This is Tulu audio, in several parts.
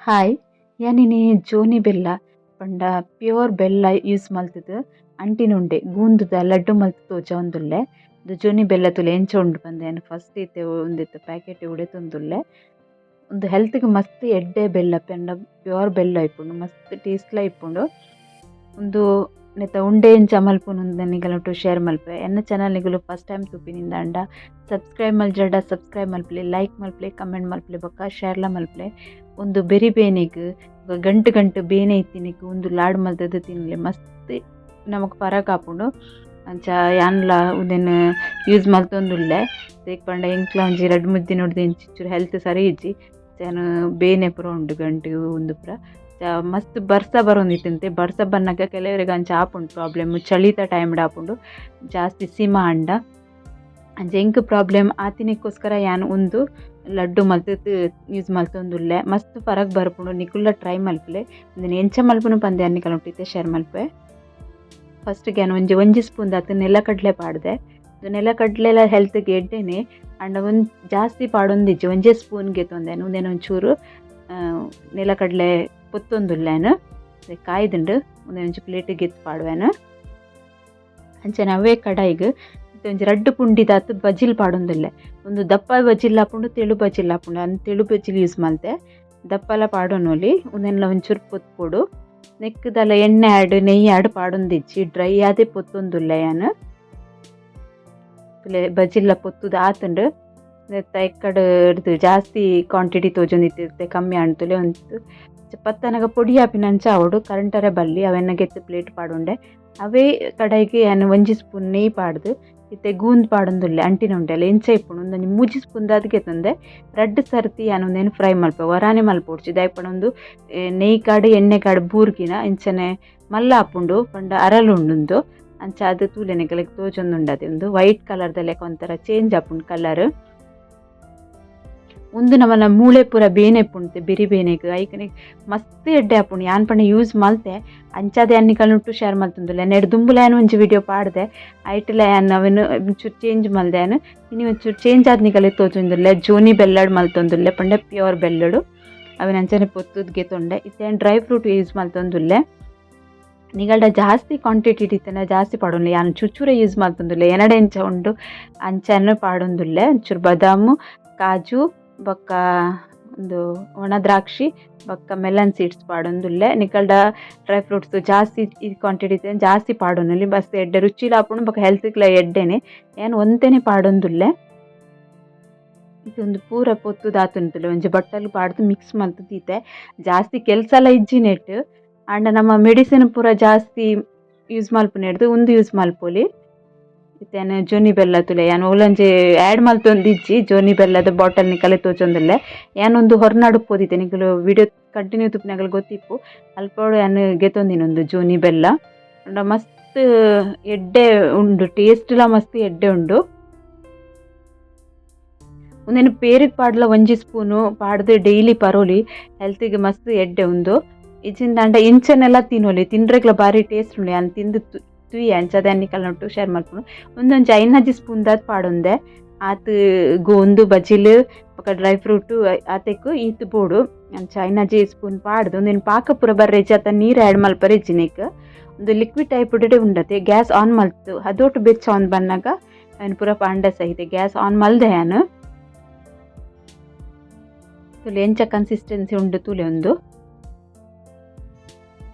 Hi, ಯಾನಿನಿ ಜೋನಿ ಬೆಲ್ಲ ಪಂಡ ಪ್ಯೂರ್ ಬೆಲ್ಲ ಯೂಸ್ ಮಲ್ತುದು ಅಂಟಿನುಂಡೆ ಗೂಂದುದ ಲಡ್ಡು ಮಲ್ತ್ ತೋಜಾವೊಂದುಲ್ಲೆ. ಉಂದು ಜೋನಿ ಬೆಲ್ಲ ತೂಲೆ ಎಂಚ ಉಂಡು ಪಂದ್ ಯಾನ್ ಫಸ್ಟ್ ಇತ್ತೆ ಉಂದೆತ ಪ್ಯಾಕೆಟ್ ಉಡೆತೊಂದುಲ್ಲೆ. ಉಂದು ಹೆಲ್ತ್ ಗ್ ಮಸ್ತ್ ಎಡ್ಡೆ ಬೆಲ್ಲ ಪಂಡ ಪ್ಯೂರ್ ಬೆಲ್ಲ ಇಪ್ಪುಂಡು ಮಸ್ತ್ ಟೇಸ್ಟ್ ಲ ಇಪ್ಪುಂಡು. ಉಂದು ನೆತ್ತ ಉಂಡೆ ಎಂಚ ಮಲ್ಪುನು ಉಂದೆನ್ ನಿಕಲ್ನೊಟ್ಟುಗು ಶೇರ್ ಮಲ್ಪುವೆ. ಎನ್ನ ಚಾನಲ್ ನಿಕುಲು ಫಸ್ಟ್ ಟೈಮ್ ತೂಪಿನಿಂದಾಂಡ ಸಬ್ಸ್ಕ್ರೈಬ್ ಮಲ್ಜರ್ಡ ಸಬ್ಸ್ಕ್ರೈಬ್ ಮಲ್ಪುಲೆ, ಲೈಕ್ ಮಲ್ಪುಲೆ, ಕಮೆಂಟ್ ಮಲ್ಪುಲೆ ಬೊಕ್ಕ ಶೇರ್ ಲ ಮಲ್ಪುಲೆ. ಉಂದು ಬೆರಿ ಬೇನೆಗ್ ಗಂಟು ಗಂಟು ಬೇನೆ ಇತ್ತಿನೆಕ್ ಉಂದು ಲಾಡ್ ಮಲ್ತುದು ತಿನ್ಲೆ ಮಸ್ತ್ ನಮಕ್ ಫರಕ್ ಆಪುಂಡು. ಅಂಚ ಯಾನ್ಲ ಉಂದೆನ್ ಯೂಸ್ ಮಲ್ತೊಂದುಲ್ಲೆ. ದಾಯೆ ಪಂಡ ಎಂಕ್ಲ ಒಂಜಿ ರಡ್ಡ್ ಮೂಜಿ ದಿನೊಡ್ದು ಇಂಚಿ ಚೂರು ಹೆಲ್ತ್ ಸರಿ ಇಜ್ಜಿ. ಯಾನ್ ಬೇನೆ ಪೂರ ಉಂಡು ಗಂಟು ಉಂದು ಪೂರ. ಮಸ್ತ್ ಬರ್ಸ ಬರೊಂದಿತ್ತಂತೆ, ಬರ್ಸ ಬನ್ನಗ ಕೆಲವೆರೆಗ್ ಅಂಚ ಆಪುಂಡು ಪ್ರಾಬ್ಲಮ್, ಚಳಿತ ಟೈಮ್ಡ್ ಆಪುಂಡು ಜಾಸ್ತಿ ಸಿಮ ಆಂಡ. ಅಂಚ ಎಂಕ್ ಪ್ರಾಬ್ಲಮ್ ಆತಿನೆಕ್ಕೋಸ್ಕರ ಯಾನ್ ಉಂದು ಲಡ್ಡು ಮಲ್ತುದು ಯೂಸ್ ಮಲ್ತೊಂದುಲ್ಲೆ. ಮಸ್ತ್ ಫರಕ್ ಬರ್ಪುಂಡು, ನಿಕುಲ್ಲ ಟ್ರೈ ಮಲ್ಪುಲೆ. ಉಂದೆನ್ ಎಂಚ ಮಲ್ಪುನು ಪಂದ್ ಯಾನ್ ನಿಕಲ್ನೊಟ್ಟಿಗೆ ಶೇರ್ ಮಲ್ಪುವೆ. ಫಸ್ಟ್ ಯಾನ್ ಒಂಜಿ ಒಂಜಿ ಸ್ಪೂನ್ ದಾತ್ ನೆಲಕಡಲೆ ಪಾಡ್ದೆ. ನೆಲಕಡಲೆಲ ಹೆಲ್ತ್ಗ್ ಎಡ್ಡೆನೆ, ಆಂಡ ಒಂಜಿ ಜಾಸ್ತಿ ಪಾಡೊಂದಿಜ್ಜಿ, ಒಂಜೇ ಸ್ಪೂನ್ ಗೆತೊಂದೆ. ಉಂದೆನ್ ಒಂಚೂರು ನೆಲಕಡಲೆ ಪೊತ್ತೊಂದುಲ್ಲೆ ಯಾನ್. ಕಾಯ್ದುಂಡು, ಉಂದೆನ್ ಒಂಜಿ ಪ್ಲೇಟ್ ಗೆತ್ತ್ ಪಾಡುವೆನ್. ಅಂಚನೆ ಅವೇ ಕಡಾಯಿಗ್ ಒಂಜಿ ರಡ್ಡ್ ಪುಂಡಿ ದಾತ್ ಬಜಿಲ್ ಪಾಡೊಂದುಲ್ಲೆ. ಉಂದು ದಪ್ಪ ಬಜಿಲ್ ಆಪುಂಡು, ತೆಳು ಬಜಿಲ್ ಆಪುಂಡು. ಯಾನ್ ತೆಳು ಬಜಿಲ್ ಯೂಸ್ ಮಲ್ತೆ, ದಪ್ಪಲ ಪಾಡೊನೊಲಿ. ಉಂದೆನ್ಲ ಒಂಚೂರು ಪೊತ್ಪೊಡು. ನೆಕ್ಕ್ ದಾಲ ಎಣ್ಣೆ ಆಡ್ ನೆಯ್ಯಿ ಆಡ್ ಪಾಡೊಂದಿಜ್ಜಿ, ಡ್ರೈ ಆದೇ ಪೊತ್ತೊಂದುಲ್ಲೆ ಯಾನ್. ಬಜಿಲ್ಲ ಪೊತ್ತುದು ಆತುಂಡು. ನೆತ್ತ ಎಕ್ಕಡ್ ಜಾಸ್ತಿ ಕ್ವಾಂಟಿಟಿ ತೋಜೊಂದಿತ್ತೆ, ಕಮ್ಮಿ ಆಂಡ್ ಒಂತು ಪತ್ತನಗ ಪೊಡಿ ಆಪಿನಂಚ ಆವೊಡು, ಕರಂಟರೆ ಬಲ್ಲಿ. ಅವೆನ್ ಗೆತ್ತ್ ಪ್ಲೇಟ್ ಪಾಡೊಂಡೆ. ಅವೇ ಕಡಾಯಿಗ್ ಯಾನ್ ಒಂಜಿ ಸ್ಪೂನ್ ನೆಯ್ಯಿ ಪಾಡ್ದು ಇತ್ತೆ ಗೂಂದ್ ಪಾಡೊಂದುಲ್ಲೆ. ಅಂಟಿನ ಉಂಡೆ ಎಂಚ ಇಪ್ಪುಂಡು ಉಂದೊಂಜಿ ಮೂಜಿ ಸ್ಪೂನ್ ದಾತ್ ಗೆತೊಂದೆ. ರಡ್ಡ್ ಸರ್ತಿ ಯಾನ್ ಉಂದೆನ್ ಫ್ರೈ ಮಲ್ಪೆ, ಒರಾನೆ ಮಲ್ಪೊಡ್ಚಿ. ದಾಯೆ ಪಂಡ ಉಂದು ನೆಯ್ಯಿ ಕಾಡ್ ಎಣ್ಣೆ ಕಾಡ್ ಬೂರ್ಗಿನ ಇಂಚನೆ ಮಲ್ಲ ಆಪುಂಡು, ಪಂಡ ಅರಲುಂಡು ಉಂದು. ಅಂಚ ಅದು ತೂಲೆ ನಿಕಲೆಗ್ ತೋಜೊಂದುಂಡು, ಅತೆ ಉಂದು ವೈಟ್ ಕಲರ್ ದ ಲೆಕ ಒಂಥರ ಚೇಂಜ್ ಆಪುಂಡು ಕಲರ್. ಉಂದು ನಮನ ಮೂಳೆ ಪೂರ ಬೇನೆ ಇಪ್ಪುಂಡು, ಬೆರಿ ಬೇನೆಗ್ ಐಕ್ ಮಸ್ತ್ ಎಡ್ಡೆ ಆಪುಂಡು. ಯಾನ್ ಪಂಡ ಯೂಸ್ ಮಲ್ತೆ, ಅಂಚಾದ್ ಯಾನ್ ನಿಕಲ್ನೊಟ್ಟು ಶೇರ್ ಮಲ್ತೊಂದುಲ್ಲೆ. ನೆಡ್ ದುಂಬುಲ ಯಾನ್ ಒಂಜಿ ವಿಡಿಯೋ ಪಾಡ್ದೆ, ಐಟ್ಲ ಯಾನ್ ಅವೆನ್ ಒಂಚೂರು ಚೇಂಜ್ ಮಲ್ದೆ. ಯಾನ್ ಇನಿ ಒಂಚೂರು ಚೇಂಜ್ ಆದ್ ನಿಕಲೆಗ್ ತೋಜೊಂದುಲ್ಲೆ. ಜೋನಿ ಬೆಲ್ಲಡ್ ಮಲ್ತೊಂದುಲ್ಲೆ, ಪಂಡ ಪ್ಯೂರ್ ಬೆಲ್ಲಡು. ಅವೆನ್ ಅಂಚನೆ ಪೊತ್ತುದು ಗೆತೊಂಡೆ. ಇತ್ತೆ ಯಾನ್ dry fruit use ಮಲ್ತೊಂದುಲ್ಲೆ. ನಿಗಲ್ಡ ಜಾಸ್ತಿ ಕ್ವಾಂಟಿಟಿ ಇತ್ತಂಡ ಜಾಸ್ತಿ ಪಾಡೊನ್ಲೆ. ಯಾನ್ ಚೂರು ಯೂಸ್ ಮಲ್ತೊಂದುಲ್ಲೆ, ಎನಡ ಎಂಚ ಉಂಡು ಅಂಚನೆ ಪಾಡೊಂದುಲ್ಲೆ. ಒಂಚೂರು ಬಾದಾಮು, ಕಾಜು ಬೊಕ್ಕ ಉಂದು ಒಣ ದ್ರಾಕ್ಷಿ ಬೊಕ್ಕ ಮೆಲನ್ ಸೀಡ್ಸ್ ಪಾಡೊಂದುಲ್ಲೆ. ನಿಕಲ್ಡ ಡ್ರೈ ಫ್ರೂಟ್ಸ್ ಜಾಸ್ತಿ ಈ ಕ್ವಾಂಟಿಟಿ ಜಾಸ್ತಿ ಪಾಡೊನೊಲಿ, ಮಸ್ತ್ ಎಡ್ಡೆ ರುಚಿಲ ಆಪುಂಡು ಬೊಕ್ಕ ಹೆಲ್ತ್ಗ್ಲ ಎಡ್ಡೆನೆ. ಯಾನ್ ಒಂತೆನೆ ಪಾಡೊಂದುಲ್ಲೆ. ಉಂದು ಪೂರ ಪೊತ್ತುದು ಒಂಜಿ ಬಟ್ಟಲ್ ಪಾಡ್ದು ಮಿಕ್ಸ್ ಮಲ್ತ್ ದೀತೆ. ಜಾಸ್ತಿ ಕೆಲ್ಸಲ ಇಜ್ಜಿ ನೆಟ್, ಆಂಡ ನಮ್ಮ ಮೆಡಿಸಿನ್ ಪೂರ ಜಾಸ್ತಿ ಯೂಸ್ ಮಲ್ಪುನೆಡ್ದ್ ಉಂದು ಯೂಸ್ ಮಲ್ಪೊಲಿ. ಇತ್ತೆ ಯಾನ್ ಜೋನಿ ಬೆಲ್ಲ ತೂಲೆ, ಯಾನ್ ಓಲೊಂಜಿ ಆ್ಯಡ್ ಮಲ್ತೊಂದಿಜ್ಜಿ. ಜೋನಿ ಬೆಲ್ಲದ ಬಾಟಲ್ ನಿಕಲೆ ತೋಜೊಂದುಲ್ಲೆ. ಯಾನ್ ಉಂದು ಹೊರನಾಡು ಪೋದಿತ್ತೆ, ನಿಕುಲು ವಿಡಿಯೋ ಕಂಟಿನ್ಯೂ ತೂಪಿನಕುಲು ಗೊತ್ತಿಪ್ಪು. ಅಲ್ಪೊಡು ಯಾನ್ ಗೆತೊಂದಿನಿ ಉಂದು ಜೋನಿ ಬೆಲ್ಲ. ಪಂಡ ಮಸ್ತ್ ಎಡ್ಡೆ ಉಂಡು, ಟೇಸ್ಟ್ ಲ ಮಸ್ತ್ ಎಡ್ಡೆ ಉಂಡು. ಉಂದೆನ್ ಪೇರುಗ್ ಪಾಡ್ಲ ಒಂಜಿ ಸ್ಪೂನು ಪಾಡ್ದು ಡೈಲಿ ಪರೋಲಿ, ಹೆಲ್ತ್ ಗ್ ಮಸ್ತ್ ಎಡ್ಡೆ ಉಂದು. ಇಜ್ಜಿಂದಾಂಡ ಇಂಚನೆಲ ತಿನೊಲಿ, ತಿಂಡ್ರೆಗ್ಲ ಬಾರಿ ಟೇಸ್ಟ್ ಉಂಡು. ಯಾನ್ ತಿಂದು ತೂಯೆ, ಅಂಚಾದ್ ಯಾನ್ ನಿಕಲ್ನೊಟ್ಟು ಶೇರ್ ಮಲ್ಪುನು. ಉಂದೊಂಜಿ ಐನಾಜಿ ಸ್ಪೂನ್ ದಾತ್ ಪಾಡೊಂದೆ. ಆತ್ ಗೋಂದು ಬಜಿಲ್ ಬೊಕ ಡ್ರೈ ಫ್ರೂಟ್ ಆತೆಕ್ ಈತ್ ಬೋಡು. ಅಂಚ ಐನಾಜಿ ಸ್ಪೂನ್ ಪಾಡ್ದು ಉಂದೆನ್ ಪಾಕ ಪೂರ ಬರ್ರೆಜ್ಜಿ ಅತ್ತ ನೀರ್ ಆ್ಯಡ್ ಮಲ್ಪರೆ ಇಜ್ಜಿ ನೆಕ್. ಉಂದು ಲಿಕ್ವಿಡ್ ಟೈಪ್ ಉಂಡತೆ. ಗ್ಯಾಸ್ ಆನ್ ಮಲ್ತು ಅದೊಟ್ಟು ಬೆಚ್ಚ ಆನ್ ಬನ್ನಗ ಐನ್ ಪೂರ ಪಾಂಡ ಸಹಿತ ಗ್ಯಾಸ್ ಆನ್ ಮಲ್ದೆ ಯಾನ್. ತೂಲೆ ಎಂಚ ಕನ್ಸಿಸ್ಟೆನ್ಸಿ ಉಂಡು ತೂಲೆ. ಉಂದು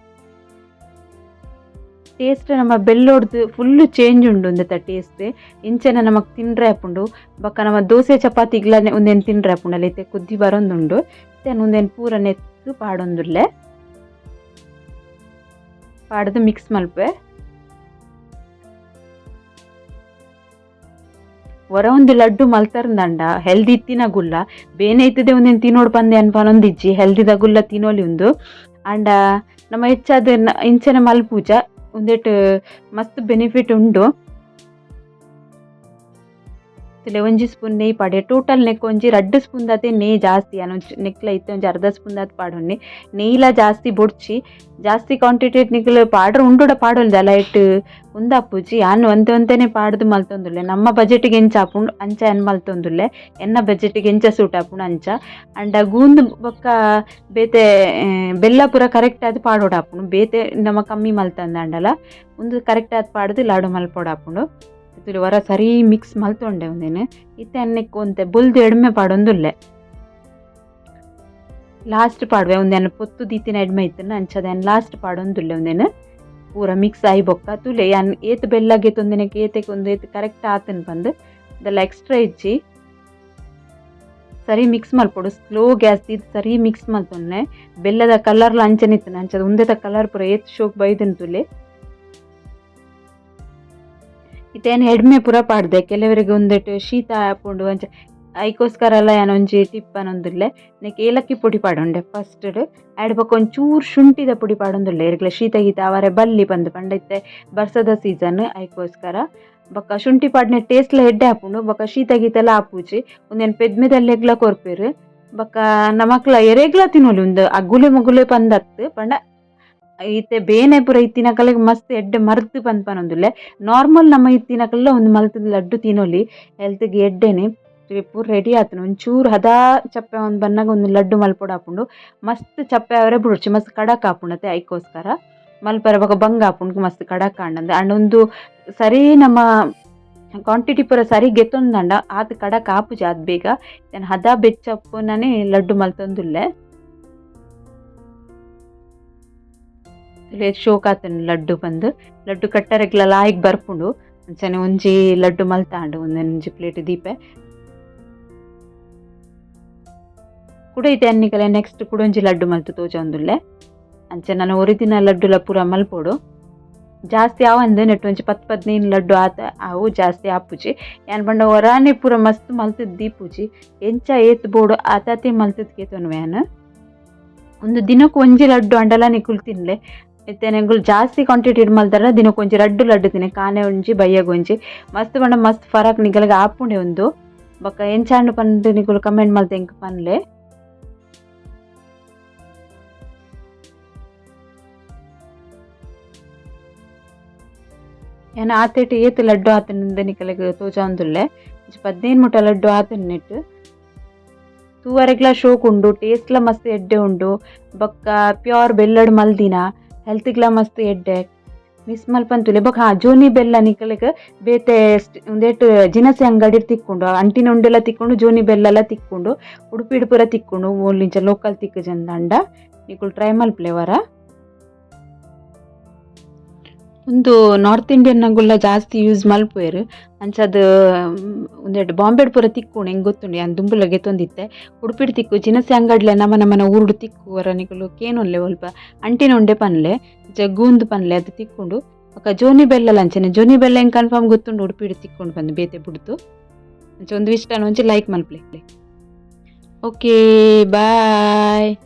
ಟೇಸ್ಟ್ ನಮ್ಮ ಬೆಲ್ಲೊಡ್ದು ಫುಲ್ ಚೇಂಜ್ ಉಂಡು ಉಂದೆತ ಟೇಸ್ಟ್. ಇಂಚನೆ ನಮಕ್ ತಿಂಡ್ರೆ ಆಪುಂಡು. ಬೊಕ್ಕ ನಮ್ಮ ದೋಸೆ ಚಪಾತಿಗ್ಲ ಉಂದೆನ್ ತಿಂಡ್ರೆ ಆಪುಂಡು. ಅಲ್ಲ ಇತ್ತೆ ಕುದ್ದಿ ಬರೊಂದುಂಡು. ಇತ್ತೆ ಉಂದೆನ್ ಪೂರ ನೆಕ್ಕ್ ಪಾಡೊಂದುಲ್ಲೆ. ಪಾಡ್ದು ಮಿಕ್ಸ್ ಮಲ್ಪುವೆ. ಒರ ಒಂದು ಲಡ್ಡು ಮಲ್ತರ್ಂದಂಡ ಹೆಲ್ದಿ ಇತ್ತಿನ ಗುಲ್ಲ ಬೇನೆ ಇತ್ತದೆ ಉಂದೆನ್ ತಿನೋಡು ಪಂದ್ ಯಾನ್ ಪನೊಂದಿಜ್ಜಿ, ಹೆಲ್ದಿದ ಗುಲ್ಲ ತಿನೊಲಿ ಉಂದು. ಆಂಡ ನಮ್ಮ ಹೆಚ್ಚಾದ್ ಇಂಚನೆ ಮಲ್ಪುಜ, ಉಂದೆಟ್ ಮಸ್ತ್ ಬೆನಿಫಿಟ್ ಉಂಡು. ತುಲೆ ಒಂಜಿ ಸ್ಪೂನ್ ನೆಯ್ ಪಾಡೆ ಟೋಟಲ್ ನೆಕ್ ಒಂಜಿ ರಡ್ಡ್ ಸ್ಪೂನ್ ದಾತೆ ನೆಯ್ ಜಾಸ್ತಿ ಯಾನ್ ನೆಕ್ಲ ಇತ್ತೆ ಒಂಜಿ ಅರ್ಧ ಸ್ಪೂನ್ ದಾತ್ ಪಾಡೊನ್ನಿ ನೆಯ್ಲ ಜಾಸ್ತಿ ಬೊಡ್ಚಿ ಜಾಸ್ತಿ ಕ್ವಾಂಟಿಟಿ ನಿಕುಲು ಪಾಡ್ರೆ ಉಂಡುಡ ಪಾಡೊಲಿ ಲೈಟ್ ಉಂದಾಪುಜಿ ಯಾನ್ ಒಂತೆ ಒಂತೆನೆ ಪಾಡ್ದು ಮಲ್ತೊಂದುಲ್ಲೆ ನಮ್ಮ ಬಜೆಟ್ಗೆ ಎಂಚ ಆಪುಂಡು ಅಂಚ ಯಾನ್ ಮಲ್ತೊಂದುಲ್ಲೆ ಎನ್ನ ಬಜೆಟ್ಗೆ ಎಂಚ ಸೂಟ್ ಆಪುಂಡು ಅಂಚ ಅಂಡ ಗೂಂದು ಬೊಕ್ಕ ಬೇತೆ ಬೆಲ್ಲ ಪೂರ ಕರೆಕ್ಟ್ ಆದ್ ಪಾಡೊಡಾಪುಂಡು ಬೇತೆ ನಮ ಕಮ್ಮಿ ಮಲ್ತಂದಾಂಡಲ ಉಂದು ಕರೆಕ್ಟ್ ಆದ್ ಪಾಡ್ದು ಲಾಡು ಮಲ್ಪೊಡಾಪುಂಡು ವರ ಸರಿ ಮಿಕ್ಸ್ ಮಲ್ತೊಂಡೆ ಉಂದೆನ್ ಇತ್ತೆ ನೆಕ್ಕ್ ಒಂತೆ ಬೊಲ್ದು ಎಡ್ಮೆ ಪಾಡೊಂದುಲ್ಲೆ ಲಾಸ್ಟ್ ಪಾಡುವೆ ಉಂದೆನ್ ಪೊತ್ತು ದೀತಿನ ಎಡ್ಮೆ ಇತ್ತ್ಂಡ ಅಂಚಾದ್ ಯಾನ್ ಲಾಸ್ಟ್ ಪಾಡೊಂದುಲ್ಲೆ ಉಂದೆನ್ ಪೂರ ಮಿಕ್ಸ್ ಆಯಿ ಬೊಕ್ಕ ತೂಲೆ ಯಾನ್ ಏತ್ ಬೆಲ್ಲ ಗೆತೊಂದಿನಕ್ಕೆ ಏತೆಕ್ ಉಂದು ಏತ್ ಕರೆಕ್ಟ್ ಆತುಂಡು ಪಂದ್ ದಾಲ ಎಕ್ಸ್ಟ್ರಾ ಇಜ್ಜಿ ಸರಿ ಮಿಕ್ಸ್ ಮಲ್ಪೊಡು ಸ್ಲೋ ಗ್ಯಾಸ್ ದೀದ್ ಸರಿ ಮಿಕ್ಸ್ ಮಲ್ತೊನ್ನೆ ಬೆಲ್ಲದ ಕಲರ್ಲ ಅಂಚನೆ ಇತ್ತ್ಂಡ್ ಅಂಚಾದ್ ಉಂದೆತ ಕಲರ್ ಪೂರ ಏತ್ ಶೋಕ್ ಬೈದ್ಂಡ್ ತೂಲೆ ಇತ್ತೆ ಯಾನ್ ಎಡ್ಮೆ ಪೂರ ಪಾಡ್ದೆ ಕೆಲವರಿಗೆ ಉಂದೆಟ್ ಶೀತ ಆಪುಂಡು ಅಂಚ ಐಕೋಸ್ಕರಲ ಯಾನ್ ಒಂಜಿ ಟಿಪ್ ಪನೊಂದುಲ್ಲೆ ನೆಕ್ ಏಲಕ್ಕಿ ಪೊಡಿ ಪಾಡೊಂಡೆ ಫಸ್ಟ್ ಆಯ್ಡ್ ಬೊಕ್ಕ ಒಂಚೂರು ಶುಂಠಿದ ಪೊಡಿ ಪಾಡೊಂದುಲ್ಲೆ ಎರ್ಗ್ಲ ಶೀತ ಗೀತ ಆವರೆ ಬಲ್ಲಿ ಪಂದ್ ಪಂಡ ಇತ್ತೆ ಬರ್ಸದ ಸೀಸನ್ ಐಕೋಸ್ಕರ ಬೊಕ್ಕ ಶುಂಠಿ ಪಾಡ್ನೆ ಟೇಸ್ಟ್ಲ ಎಡ್ಡೆ ಆಪುಂಡು ಬೊಕ್ಕ ಶೀತ ಗೀತೆಲ ಆಪುಜಿ ಉಂದೆನ್ ಪೆದ್ಮೆದಲ್ಲೆಗ್ಲ ಕೊರ್ಪೆರ್ ಬೊಕ್ಕ ನಮಕ್ಲ ಎರೆಗ್ಲ ತಿನೊಲಿ ಉಂದು ಅಗುಲೆ ಮುಗುಲೆ ಪಂದತ್ತ್ ಪಂಡ ಇತ್ತೆ ಬೇನೆ ಪೂರ ಇತ್ತಿನಕಲೆಗ್ ಮಸ್ತ್ ಎಡ್ಡೆ ಮರ್ದ್ ಪಂದ್ ಪನೊಂದುಲ್ಲೆ ನಾರ್ಮಲ್ ನಮ ಇತ್ತಿನಕಲ್ಲ ಉಂದು ಮಲ್ತ್ ಲಡ್ಡು ತಿನೊಲಿ ಹೆಲ್ತ್ ಗ್ ಎಡ್ಡೆನೆ ಪೂರ ರೆಡಿ ಆತುಂಡು ಒಂಚೂರು ಹದ ಚಪ್ಪೆ ಆವೊಂದು ಬನ್ನಗ ಒಂದು ಲಡ್ಡು ಮಲ್ಪೊಡಾಪುಂಡು ಮಸ್ತ್ ಚಪ್ಪೆ ಆವರೆ ಬುಡೊಡ್ಚಿ ಮಸ್ತ್ ಕಡಕ್ ಆಪುಂಡು ಅತೆ ಐಕೋಸ್ಕರ ಮಲ್ಪರೆ ಬೊಕ ಬಂಗ ಆಪುಂಡು ಮಸ್ತ್ ಕಡಕ್ ಆಂಡ ಅಂಡ ಉಂದು ಸರಿ ನಮ ಕ್ವಾಂಟಿಟಿ ಪೂರ ಸರಿ ಗೆತೊಂದಾಂಡ ಆತ್ ಕಡಕ್ ಆಪುಜಿ ಆತ್ ಬೇಗ ಯಾನ್ ಹದ ಬೆಚ್ಚ ಉಪ್ಪುನನೆ ಲಡ್ಡು ಮಲ್ತೊಂದುಲ್ಲೆ ಶೋಕ್ ಆತುಂಡು ಲಡ್ಡು ಪಂದ್ ಲಡ್ಡು ಕಟ್ಟರೆಗ್ಲ ಲಾಯಿಕ್ ಬರ್ಪುಂಡು ಅಂಚನೆ ಒಂಜಿ ಲಡ್ಡು ಮಲ್ತಾಂಡ್ ಒಂಜಿ ಪ್ಲೇಟ್ ದೀಪೆ ಕುಡ ಇತ್ತೆ ಯಾನ್ ನೆಕ್ಸ್ಟ್ ಕುಡೊಂಜಿ ಲಡ್ಡು ಮಲ್ತ್ ತೋಜೊಂದುಲ್ಲೆ ಅಂಚ ನನ ಒರಿದಿನ ಲಡ್ಡುಲ ಪೂರ ಮಲ್ಪೊಡು ಜಾಸ್ತಿ ಆವಂದ್ ನೆಟ್ಟ್ ಒಂಜಿ 10 15 ಲಡ್ಡು ಆತ ಅವು ಜಾಸ್ತಿ ಆಪುಜಿ ಯಾನ್ ಪಂಡ ಒರಾನೆ ಪೂರ ಮಸ್ತ್ ಮಲ್ತ್ ದೀಪುಜಿ ಎಂಚ ಏತ್ ಬೋಡು ಆತಾತೆ ಮಲ್ತ್ ಗೆತೊನುವೆ ಯಾನ್ ಉಂದು ದಿನಕ್ ಒಂಜಿ ಲಡ್ಡು ಆಂಡಲ ನಿಕುಲು ತಿನ್ಲೆ ಇತ್ತೆ ನಿಕುಲು ಜಾಸ್ತಿ ಕ್ವಾಂಟಿಟಿ ಮಲ್ತಡ ದಿನಕ್ ಒಂಜಿ ರಡ್ಡ್ ಲಡ್ಡು ತಿನ್ಲೆ ಕಾನೆ ಒಂಜಿ ಬಯ್ಯಗ್ ಒಂಜಿ ಮಸ್ತ್ ಪಂಡ ಮಸ್ತ್ ಫರಕ್ ನಿಕಲ್ಗ್ ಆಪುಂಡೆ ಉಂದು ಬೊಕ್ಕ ಎಂಚಾಂಡ್ ಪಂದ್ ನಿಕುಲು ಕಮೆಂಟ್ ಮಲ್ತ್ ಎಂಕ್ ಪನ್ಲೆ. ಯಾನ್ ಆತೆಟ್ ಏತ್ ಲಡ್ಡು ಆತುಂಡು ನಿಕಲೆಗ್ ತೋಜಾವೊಂದುಲ್ಲೆ ಒಂಜಿ 15 ಮುಟ ಲಡ್ಡು ಆತುಂಡು ನೆಟ್ಟ್ ತೂವರೆಗ್ಲ ಶೋಕ್ ಉಂಡು ಟೇಸ್ಟ್ಲ ಮಸ್ತ್ ಎಡ್ಡೆ ಉಂಡು ಬೊಕ್ಕ ಪ್ಯೂರ್ ಬೆಲ್ಲಡ್ ಮಲ್ದಿನ ಹೆಲ್ತ್ಗ್ಲ ಮಸ್ತ್ ಎಡ್ಡೆ ಮಿಸ್ ಮಲ್ಪಂತುಲೆ ಬೊಕ್ಕ ಹಾ ಜೋನಿ ಬೆಲ್ಲ ನಿಕಲೆಗ್ ಬೇತೆ ಉಂದೆಟ್ ಜಿನಸೆ ಅಂಗಡಿಡ್ ತಿಕ್ಕುಂಡು ಅಂಟಿನ ಉಂಡೆಲ ತಿಕ್ಕುಂಡು ಜೋನಿ ಬೆಲ್ಲಲ ತಿಕ್ಕುಂಡು ಉಡುಪಿಡ್ ಪೂರ ತಿಕ್ಕುಂಡು ಓಲ್ ಇಂಚ ಲೋಕಲ್ ತಿಕ್ಕುಜಂದಾಂಡ ನಿಕುಲು ಟ್ರೈ ಮಲ್ಪುಲೆ ವರ. ಉಂದು ನಾರ್ತ್ ಇಂಡಿಯನ್ ನಗುಲ್ಲ ಜಾಸ್ತಿ ಯೂಸ್ ಮಲ್ಪುವೆರ್ ಅಂಚಾದ್ ಉಂದೆಟ್ ಬಾಂಬೆಡ್ ಪೂರ ತಿಕ್ಕುಂಡು ಎಂಕ್ ಗೊತ್ತುಂಡು ಯಾನ್ ದುಂಬುಲ ಗೆತೊಂದಿತ್ತೆ ಉಡುಪಿಡ್ ತಿಕ್ಕು ಜಿನಸೆ ಅಂಗಡಿಲ ನಮ ನಮನ ಊರುಡು ತಿಕ್ಕು ನಿಕುಲು ಕೇನೊನ್ಲೆ ಒಲ್ಪ ಅಂಟಿನ ಉಂಡೆ ಪನ್ಲೆ ಗೂಂದು ಪನ್ಲೆ ಅದು ತಿಕ್ಕುಂಡು ಬೊಕ ಜೋನಿ ಬೆಲ್ಲಲ ಅಂಚನೆ ಜೋನಿ ಬೆಲ್ಲ ಎಂಕ್ ಕನ್ಫರ್ಮ್ ಗೊತ್ತುಂಡು ಉಡುಪಿಡ್ ತಿಕ್ಕುಂಡು ಪಂದ್ ಬೇತೆ ಬುಡ್ದು ಅಂಚ ಉಂದು ಇಷ್ಟ ಒಂಜಿ ಲೈಕ್ ಮಲ್ಪುಲೆ. Okay bye.